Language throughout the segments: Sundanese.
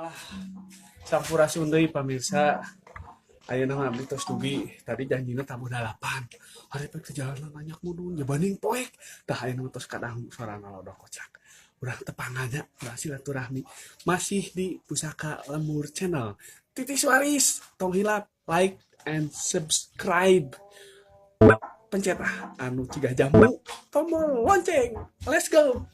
Alah, sampurasun deui pamirsa. Ayeuna mah abdi tos dugi, tadi janjina tabuh 8. Hari pek jalanan banyak mudun, jabaning poek. Tah ayeuna mah tos kadang sorana Lodong Koclak. Urang tepangannya, urang silaturahmi. Masih di Pusaka Lembur Channel. Titis waris, tong hilap, like and subscribe. Pencet ah anu ciga jambu, tombol lonceng. Let's go.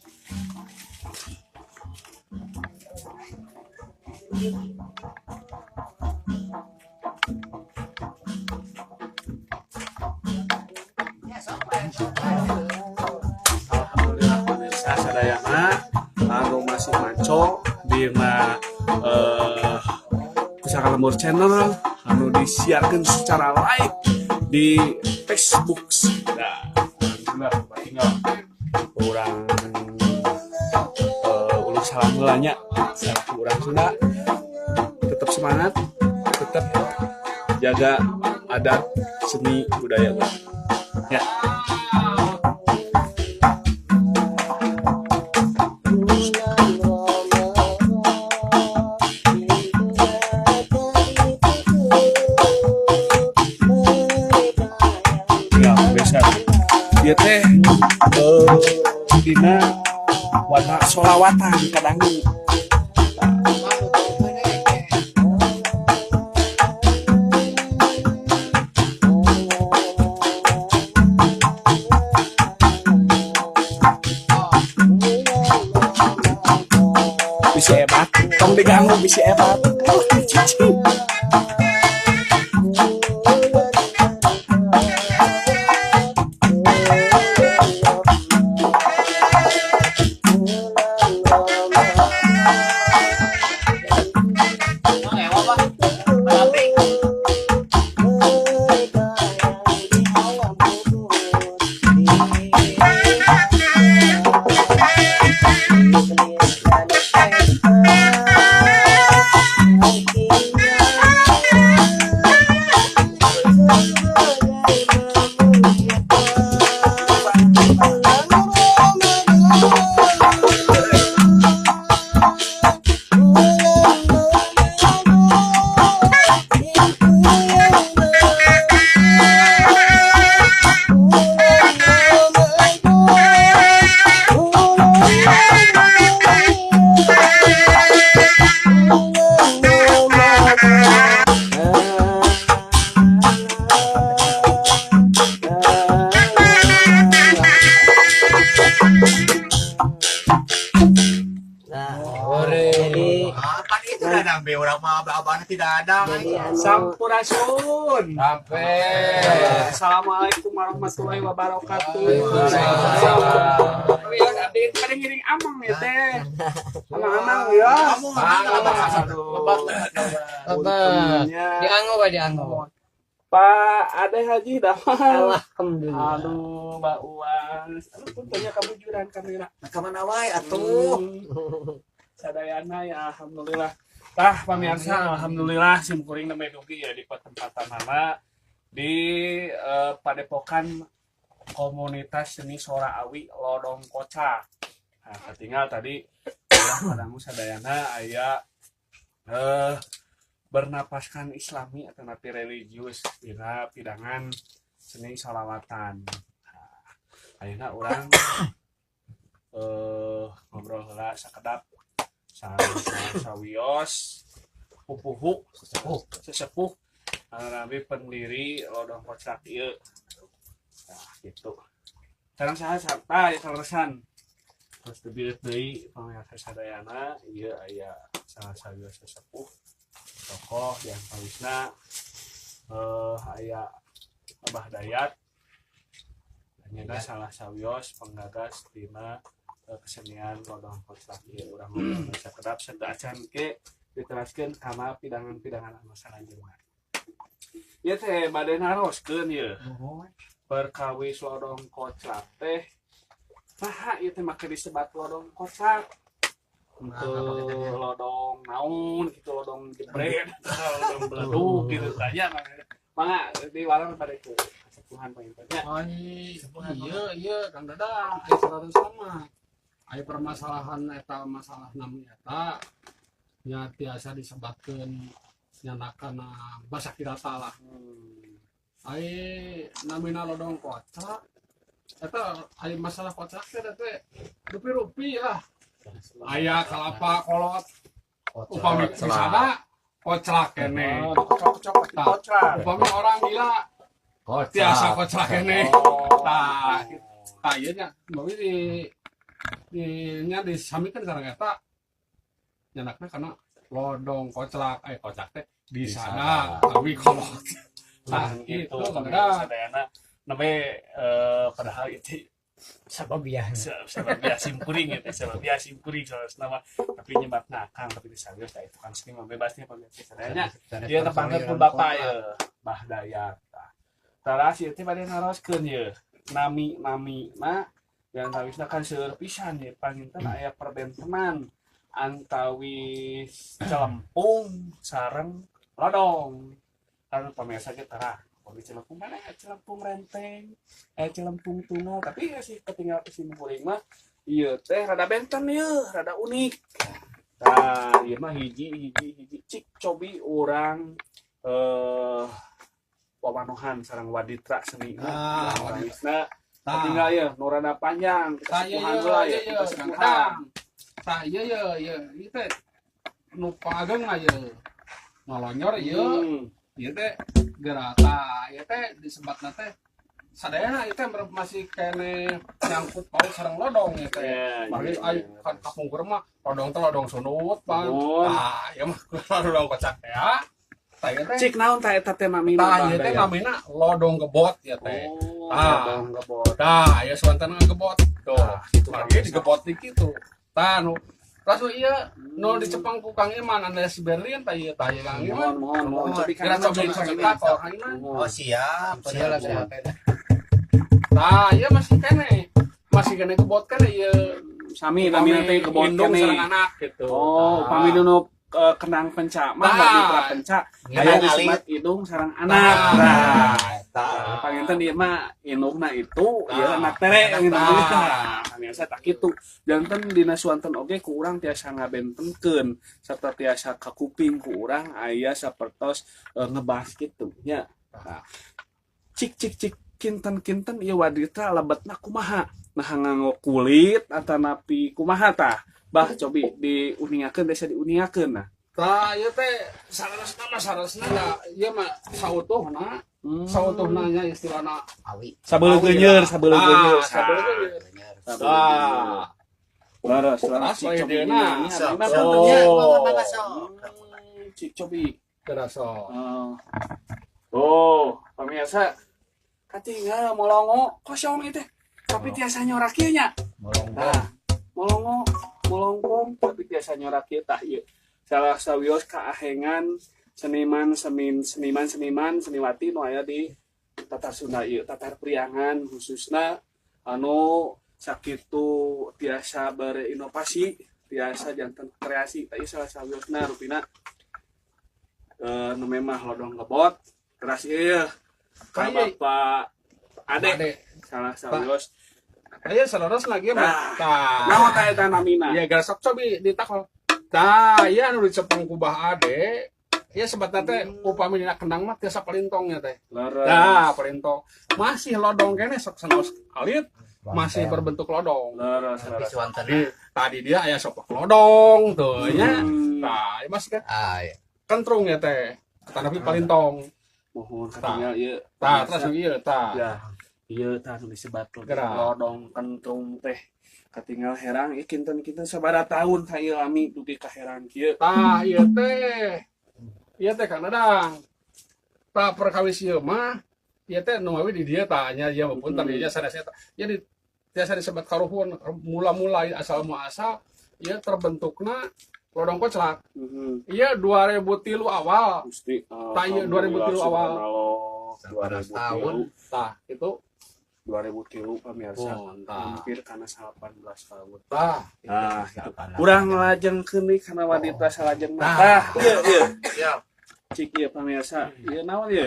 Alhamdulillah pemirsa sadayana anu masih maco dina Pusaka Lembur Channel anu disiarkan secara live di Facebook. Nah, alhamdulillah tinggal urang uluk salam heula nya salaku urang Sunda, tetap semangat, tetap jaga adat seni budaya urang ya. Ya, biasa. Ieu teh dina warna solawatan kadangu. Bisi hebat, tong diganggu bisi hebat. Oh, cici. Jadi Apa itu dadang be orang mah abah tidak ada. Jadi anu Sampurasun. Sampai. Assalamualaikum warahmatullahi wabarakatuh. Waalaikumsalam. Wios abdi pada ngiring amang ya teh. Amang-amang ya. Kamu Aduh. Untungnya. Dianggo pak, dianggo. Pak Ade Haji Damal. Alhamdulillah. Aduh, Mbak Uas. Aduh, puntennya kabujuran kamera. Ka mana wae atuh. Sadayana ya alhamdulillah. Tah pamirsa alhamdulillah sim kuring nembe dugi ya di pertempatanana di Padepokan Komunitas Seni Sora Awi Lodong Koclak. Nah, ketinggal tadi urang padangu sadayana aya bernapaskan Islami atau napi religius dina pidangan seni solawatan. Nah, ayeuna urang ngobrol heula sakedap sawios pupuhu sesepuh anu nami pendiri Lodong Koclak ieu. Nah, gitu. Sareng saha sarta ya saleresan. Terus teu deui pamirsa sadayana ieu aya salah sawios sesepuh tokoh yang pawisna aya Abah Dayat nyata salah sawios penggagas tina kesenian Lodong Koclak ieu. Urang ngobrol sakedap sateuacan ke diteraskeun kana pidangan-pidangan anu salajengna. Ieu teh bade naroskeun ieu perkawis Lodong Koclak teh saha ieu teh make disebat Lodong Koclak? Untuk lodong naon gitu, lodong jebret, lodong beleduk gitu tanya mangga di warung pada ku kesepuhan pangintennya. Ai, iya iya Kang Dadang, ai saleresna mah. Ai permasalahan eta masalah nami eta Nya tiasa disebatkeun nyandakana basa kirata lah. Ai namina lodong koclak eta, ai masalah koclak teh teh rupi-rupi lah, aya kalapa kolot upami disada koclak keneh. Oh, kocok-kocok Tah. koclak. Upami orang gila tiasa koclak keneh. Tah, tah ieu nya upami di nya disamikeun sareng eta nyandakna kana lodong koclak, eh koclak teh disada tapi kolot. Nah, gitu gitu, Kang Dadang. Sadayana nembe padahal itu Sabab ya. Sabab ya simkuring gitu, sabab ya simkuring soalna mah, tapi nyebatna akang tapi disarius da itu kan seni mah bebasnya pemirsa sadayana. Ieu tepangkeun pun bapak ya, Bah Dayat. Tah. Taras ieu teh bade naroskeun ieu. Nami-nami na yang tawisna kan seueur pisan ieu, panginten aya perbentenan antawis celempung sareng lodong. Kan pemirsa ge terah. Upami celempung mana aya celempung renteng, aya celempung tunggal, tapi ya sih ketinggal ke simkuring mah ieu teh rada benten ieu, rada unik. Tah, ieu mah hiji hiji hiji cik cobi urang wawanohan sareng waditra seni. Ah, waditra. Tah. Tinggal ya nu rada panjang kita Tah, ieu sepuhan ieu heula ya, ieu kita ieu Kang sepuhan. Dadang. Tah, ieu ieu ieu ieu teh nu paageng mah ieu. Nolonyor ieu, ieu teh gerata, ieu teh disebatna teh sadayana ieu teh masih keneh nyangkut paut sareng lodong ieu teh. Ya, Mari iya, ai iya. kan kapungkur mah lodong teh lodong sunut, Bang. Nuhun. Tah, ieu mah lodong kocak teh ya. Tah ieu teh. Cik naon tah eta teh namina? Tah, Bah ieu teh Dayat? namina lodong gebot ieu teh. Oh, Tah. lodong gebot. Tah, ieu soanten ngegebot. Tuh, Tah, gitu, mari Kang. digebot di kitu. Tah nu terus nu ieu nu dicepang ku Kang Iman alias Berlin tah ieu, tah ieu Kang Iman. Mohon, mohon, mohon. Cobi Kira Kang Iman, cobi cobi cobi Kang Iman. kok Kang Iman. Oh siap. Siap lah saya. Tah, ieu masih keneh. Masih keneh gebot keneh ieu. Sami namina teh gebot Indung keneh. sareng anak gitu. Oh, Tah. upami nu kenang penca mah Tah. waditra penca aya Ngenang disebat indung sareng anak. Tah. Nah, Tah. panginten ieu mah indungna itu ieu Tah. anak tere gitu. Tah. Biasa tak kitu. Janten dina suanten oge ku urang tiasa ngabentenkeun serta tiasa kakuping ku urang aya sapertos ngebahas kitu nya. Nah, cik cik cik kinten-kinten ieu waditra lebetna kumaha? Nah nganggo kulit atanapi kumaha tah? Bah cobi diuningakeun, desa diuningakeun nah. Tah, ieu teh saleresna mah saleresna da ieu mah sautuhna, sautuhna nya istilahna. Awi. Sabeuleut sabeuleut Ah, sabeuleut geunyeur. Tah. Leres, leres. Leres, Cik cobi we ini. deuna. Ini Sok, mah sok. punten Ya, nya. mangga, mangga, sok. Cik cobi. Kerasa. Oh. Oh, pemirsa. Katinggal molongo kosong itu. Tapi tiasa nyorak ieu nya. Molonggong. Nah, molongo, molongkong tapi tiasa nyorak ieu tah ieu. Salah sawios kaahengan seniman semin seniman seniman seniwati nu aya di Tatar Sunda ieu, Tatar Priangan khususna anu sakitu tiasa berinovasi, tiasa janten kreasi. Tah ieu salah sawiosna rupina nu memang lodong gebot teras ieu ka Kayak- Bapak Ade Ade. salah sawios. Aya saleres lagi mah. Tah. Naon tah eta namina? Iya, gara sok cobi ditakol. Tah, ieu anu dicepeng ku Bah Ade. Ieu sebatna teh upami dina kendang mah tiasa pelintongnya teh. Leres. Tah, pelintong. Masih lodong keneh sok sanaos alit, masih berbentuk lodong. Leres, Tapi leres. suanten. Jadi tadi dia aya sopak lodong tuh nya. Tah, ieu masih kan Ah, iya. kentrung ya teh. Tetapi pelintong. Mohon katinggal ieu. Tah, terus ieu tah. Ya. Ieu tah nu disebat Gerak. lodong kentrung teh. Katinggal herang ieu kinten-kinten sabaraha tahun ka ieu lami dugi ka herang kieu. Tah, ieu teh. Ieu teh Kang Dadang. Tah perkawis ieu mah ieu teh nu mawi di dieu tah nya ieu mah punten ieu sanesnya tah. Ieu di tiasa disebut karuhun mula-mula asal muasal ieu terbentukna lodong koclak. Heeh. Ieu 2003 awal. Gusti. Tah, ieu 2003 awal. Subhanallah. 18 tahun. Tah, itu 2003 pemirsa. Oh, tah. Hampir kana 18 tahun. Tah, Nah, gitu. Urang ngalajengkeun deui kana waditra salajengna. Tah. Tah, ieu ieu. Siap. Cik ieu pemirsa. Ieu naon ieu?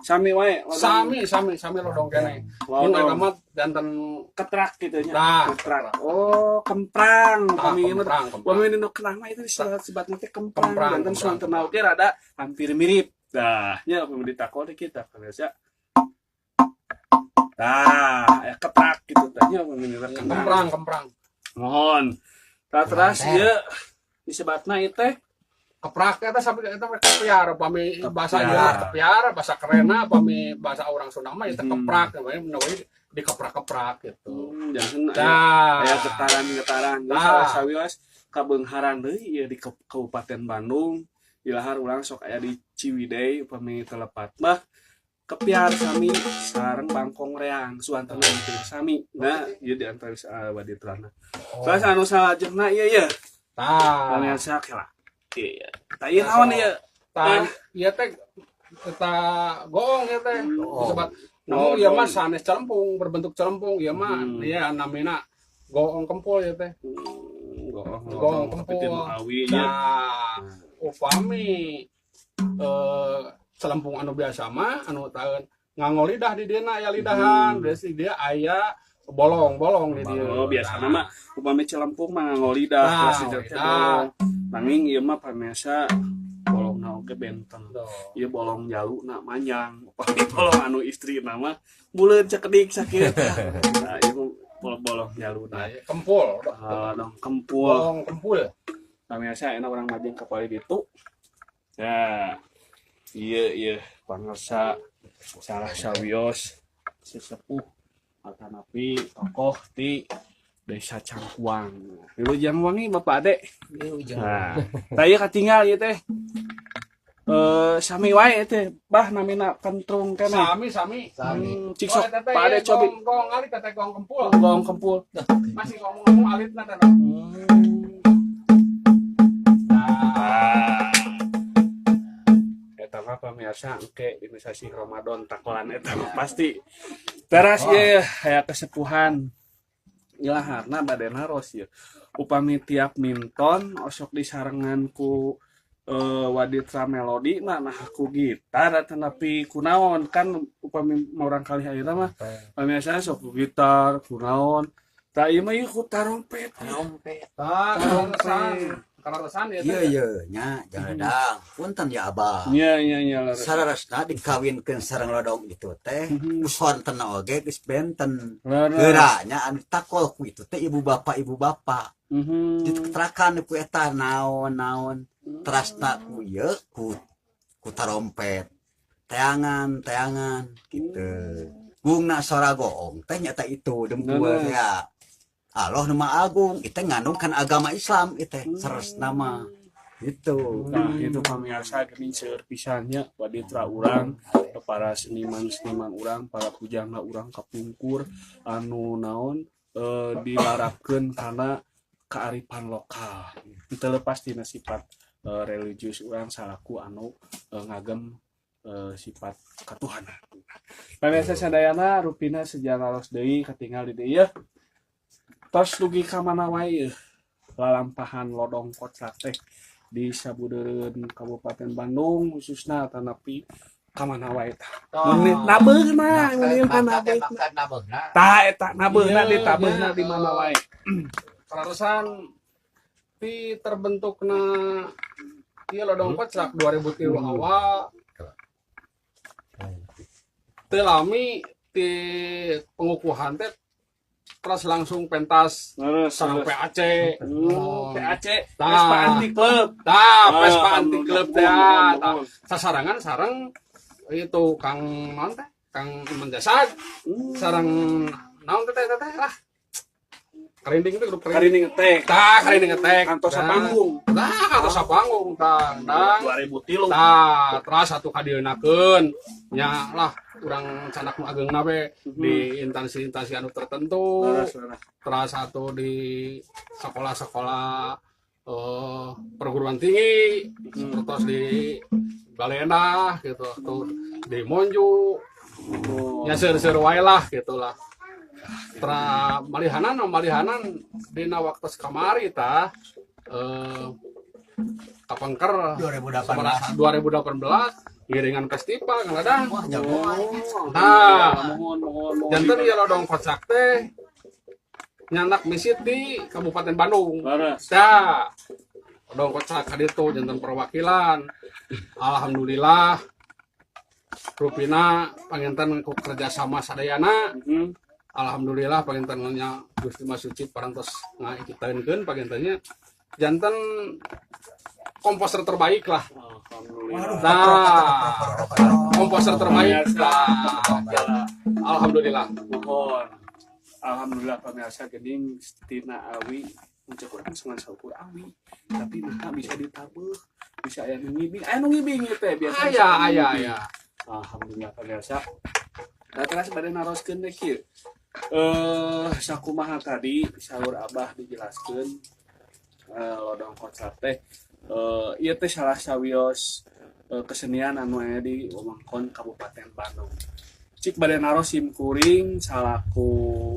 Sami wae lodong. Sami sami sami lodong keneh. Mun eta Lodong. Mah janten Ketrak gitu nya. Nah. Ketrak. Oh, kemprang. Tah, Kami mah kemprang, kemprang. Upami nu kenang mah itu sebatna teh kemprang. Kemprang, Janten kemprang. suantena oge rada hampir mirip. Nah, nya upami ditakol di kita biasa. Tah, aya ketrak gitu tah nya upami kenang. Kemprang, kemprang. Mohon. Tah, teras ieu disebatna ieu teh Keprak eta sampai eta kepiar upami bahasa Kepiar. ieu mah kepiar, bahasa kerenna upami bahasa orang Sunda mah eta keprak namanya namanya dikeprak-keprak gitu. Janten aya Nah, aya getaran-getaran. Jadi Nah. salah sawios kabeungharan deui ieu di Kabupaten Bandung. Ilahar urang sok aya di Ciwidey upami telepat mah kepiar sami sareng bangkong reang suantana hampir sami. Nah, ieu di antara waditrana. Terus anu salajengna ieu ieu. Tah. Pamirsa kela. Iya. Tah, ieu naon ieu? Tah, ieu teh eta goong ieu teh. Disebut Oh, namun ieu mah goong. sanes celempung, berbentuk celempung ieu mah ieu namina goong kempul ieu teh. Goong, Goong tapi teu kempul. awi nya. Nah, upami celempung anu biasa mah anu taeun nganggo lidah di dieu aya lidahan, berarti dia aya bolong-bolong di dieu. Oh, biasana mah upami celempung mah nganggo lidah, Nah, terus di lidah. bolong. Nanging ieu mah pamirsa bolongna oge benten. Tuh. Ieu bolong jaluna manjang. Upami bolong anu istri mah buleud sakedik sakieu. Nah, ieu mah bolong-bolong jaluna. Nah, ieu kempul, Ah, dong kempul. bolong kempul. Pamirsa enak urang majeng ka palih ditu. Ya. Iya iya pangersa salah sawios sesepuh atanapi tokoh di Desa Cangkuang. Wilujeng wangi Bapak Ade. Nah, tah ieu katinggal ieu teh. Sami wae teh, bah namina kentrung keneh. Sami sami. Sami. Cik sok Oh, eta teh Pak Ade ieu cobi. Gong, gong alit teh gong kempul. Gong kempul. Masih ngomong-ngomong alitna teh. Nah, Ah. Eta mah pamirsa engke dina sasih Ramadan takolan eta mah pasti. Teras ieu aya kesepuhan. Ilaharna bade naros ieu. Upami tiap minton osok disarengan ku waditra melodi nah nah ku gitar atanapi kunaon kan upami urang kali ayeuna mah pamirsa sok ku gitar kunaon. Tah ieu mah ieu ku tarompet. Trompet. Tah, kaleresan. Kaleresan ieu Iya teh. iya nya jaladang. Punten ya Abah. Nya nya nya leres. Sararesna dikawinkeun sareng lodong itu teh sontena oge geus benten. Leres. Geura nya anu takol ku itu teh ibu bapak ibu bapak. Diterakan ku eta naon-naon terasna ku ieu ku tarompet. Teangan teangan gitu. Gungna sora goong teh nyata itu dempul Leres. ya. Allah nu Maha Agung itu ngandung kan agama Islam itu sararesna mah gitu. Nah, itu pamirsa geuning seueur pisan nya waditra urang, para seniman-seniman urang, para pujangga urang kapungkur anu naon dilarapkeun kana kearifan lokal. Teu lepas tina sifat religius urang salaku anu ngagem sifat katuhanan. Pamirsa sadayana rupina sejarah los deui katinggal di dieu. Tos dugi ka mana wae ieu lalampahan lodong koclak teh di sabudeureun Kabupaten Bandung khususna tanapi ka mana wae tah. Mun nabeuna, mun ieu mah nabeuna. Maksud nabeuna. Tah eta nabeuna Iya, ditabeuna iya. di mana wae. Kaleresan ti terbentukna ieu lodong koclak 2003 awal teu lami ti pengukuhan teh terus langsung pentas Terus sareng PAC. PAC, Tah. Vespa Anti Club. Tah, Ah, Vespa Anti Club teh nuhun, tah. nuhun. Sasarangan sareng itu Kang naon teh? Kang Iman Jasad sareng naon teh teh teh lah. Karinding itu grup karinding. Karinding teh. Tah, karinding teh. Kantos panggung. Tah, kantos panggung tah. Tah. 2003. Tah, teras satu kadieunakeun nya lah urang canak nu ageungna we di instansi-instansi anu tertentu. Leres, leres. Teras satu di sekolah-sekolah perguruan tinggi, terus di Balena gitu, tuh di Monju, Oh. ya seur-seur wae lah gitu lah. Tra malihanan malihanan dina waktu kamari tah kapengker 2018. 2018 Ngiringan festival Kang Dadang. Wah, jagoan. Nah. Mohon, mohon, mohon. Janten ieu lodong kocrak teh nyandak visit di Kabupaten Bandung. Leres. Tah. Lodong kocrak ka ditu janten perwakilan. Alhamdulillah rupina panginten ku kerjasama sadayana. Alhamdulillah panginten nya Gusti Mas Suci parantos ngaikutakeun pangintennya janten komposer terbaik lah. Alhamdulillah. Nah, komposer terbaik. Nah, alhamdulillah. Mohon. Alhamdulillah pemirsa, gening tina awi muncul urang sengan saukur awi, tapi nah bisa ditabeuh, bisa aya nu ngibing, aya nu ngibing ieu teh biasa. Aya, aya, aya. Alhamdulillah pemirsa. Nah, terus bade naroskeun teh kieu, sakumaha tadi saur Abah dijelaskeun, lodong kocrak teh ieu teh salah sawios kesenian anu aya di wewengkon Kabupaten Bandung. Cik bade naros sim kuring salaku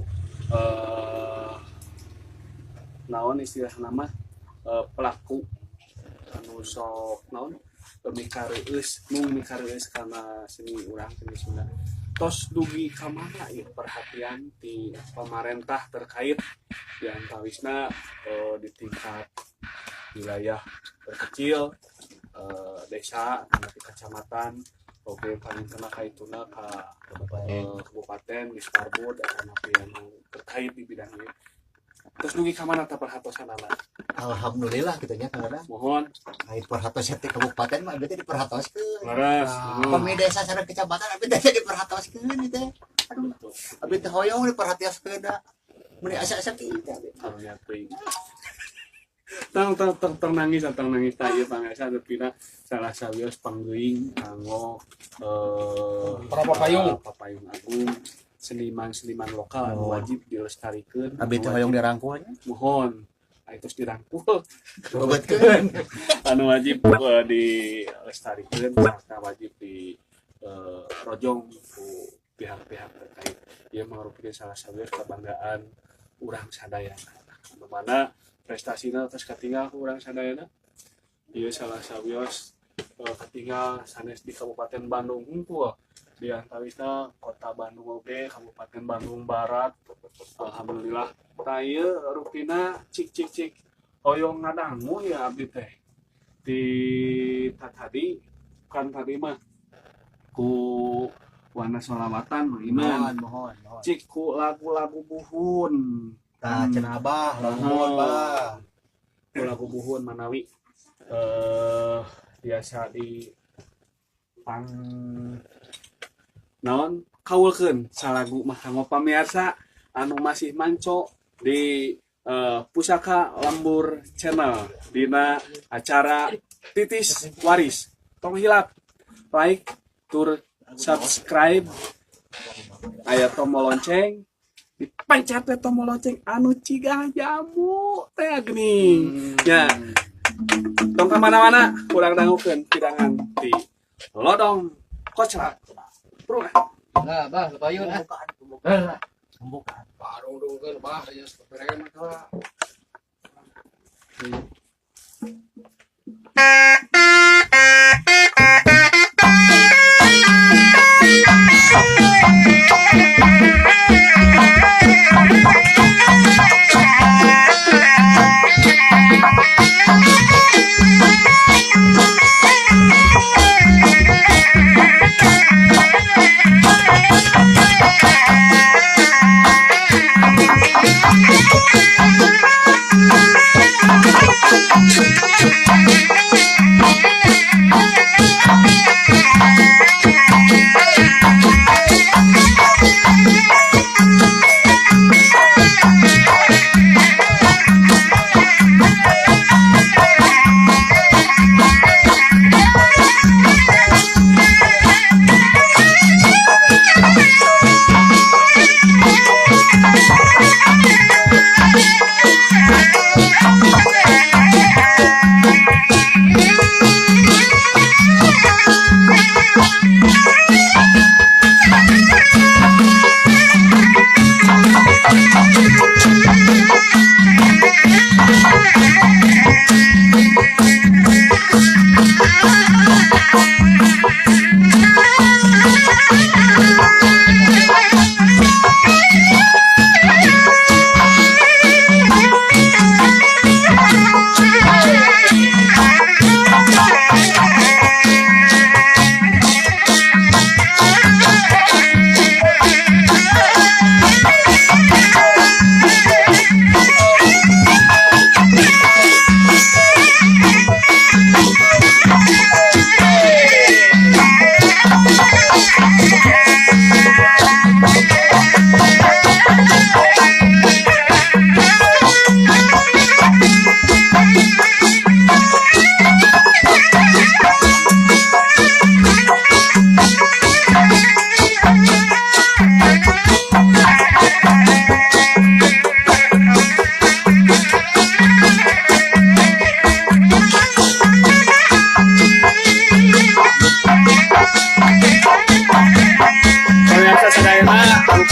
naon istilah nama pelaku anu sok naon mikareueus mung mikareueus kana seni urang, seni Sunda. Tos dugi ka mana ieu perhatian di pemerintah terkait di antawisna di tingkat wilayah terkecil, desa nanti kecamatan, oke paling kena kaituna ka kabupaten, Disparbud atau napi anu terkait di bidang ini, terus dugi ka mana tah perhatosanana? Alhamdulillah gitu nya, Kang Dadang. Mohon. Ai perhatos teh kabupaten mah abdi teh diperhatoskeun. Leres. Pami desa sareng kecamatan abdi teh diperhatoskeun ieu teh. Aduh, abdi teh hoyong diperhatoskeun da. Mun asa-asa kieu teh abdi. Karunya teuing. Tong, tong, tong, tong nangis, tong nangis. Tah, ieu pangesa rupina salah sawios panggeuing kanggo Para papayung. Papayung agung seniman-seniman lokal anu Oh. wajib dilestarikeun. Abdi teh hoyong dirangkul nya. Mohon. Aya terus dirangkul. Bobotkeun. Anu wajib dilestarikeun serta wajib di rojong ku pihak-pihak terkait. Ieu merupakan salah satu kebanggaan urang sadayana. Anu mana prestasina terus katinggal ku urang sadayana. Ieu salah sawios katinggal sanes di Kabupaten Bandung hungkul, di antawisna Kota Bandung oge, Kabupaten Bandung Barat. Alhamdulillah. Tah, ieu rupina cik cik cik hoyong ngadangu ya abdi teh di tadi kan tadi mah ku warna solawatan Mang Iman. Mohon, mohon, mohon. Cik ku lagu-lagu buhun. Tah cenah Abah, lamun Bah. Ku lagu buhun manawi biasa di pang naon kawulkeun salagu mah kanggo pamirsa anu masih manco di Pusaka Lembur Channel dina acara Titis Waris. Tong hilap like tur subscribe, aya tombol lonceng, dipencet teh tombol lonceng anu ciga jamu teh geuning ya. Tong kemana-mana, kurang dangukeun pidangan di lodong kocrak. Bro. Nah, Bah, payun ah. Pembukaan. Pembukaan. Barung dongkeun bah aya sapereng mah.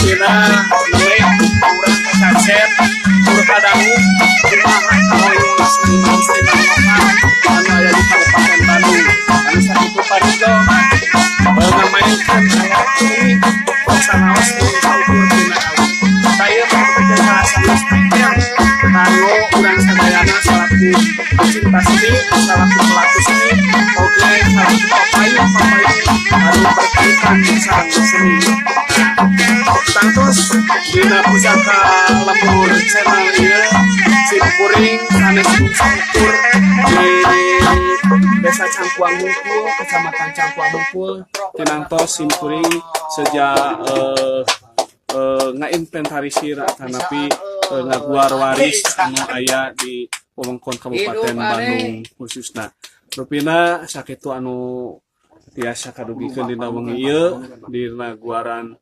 Rupina nembe urang kasep tur kadangu kumaha kahoyong seniman-seniman lokal anu aya di Kabupaten Bandung anu sakitu parijo ngamainkeun alat seni sanaos nu saukur dina awi. Saya merupakan salah satu spesial kanggo urang sadayana salaku pecinta seni, salaku pelaku seni, oge salaku papayung-papayung anu berkaitan sareng seni. Tangtos dina Pusaka Lembur Channel ieu sim kuring sanes saukur di Desa Cangkuang Hungkul, Kecamatan Cangkuang Hungkul, tinantos sim kuring sejak ngainventarisir atanapi ngaguar waris anu aya di wewengkon Kabupaten Hidup, Are. Bandung khususna. Rupina sakitu anu tiasa kadugikeun dina wengi ieu dina guaran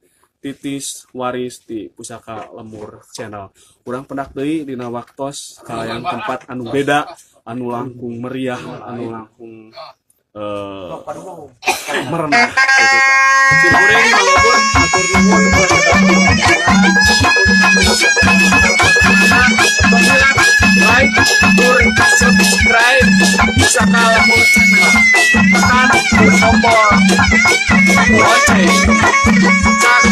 titis waris di Pusaka Lembur Channel. Urang pendak deui dina waktos kalayan tempat anu beda, anu langkung meriah, anu langkung merenah gitu. Sim kuring malebur hatur nuhun. Like, tur subscribe Pusaka Lembur Channel. Tekan tombol lonceng. Cak.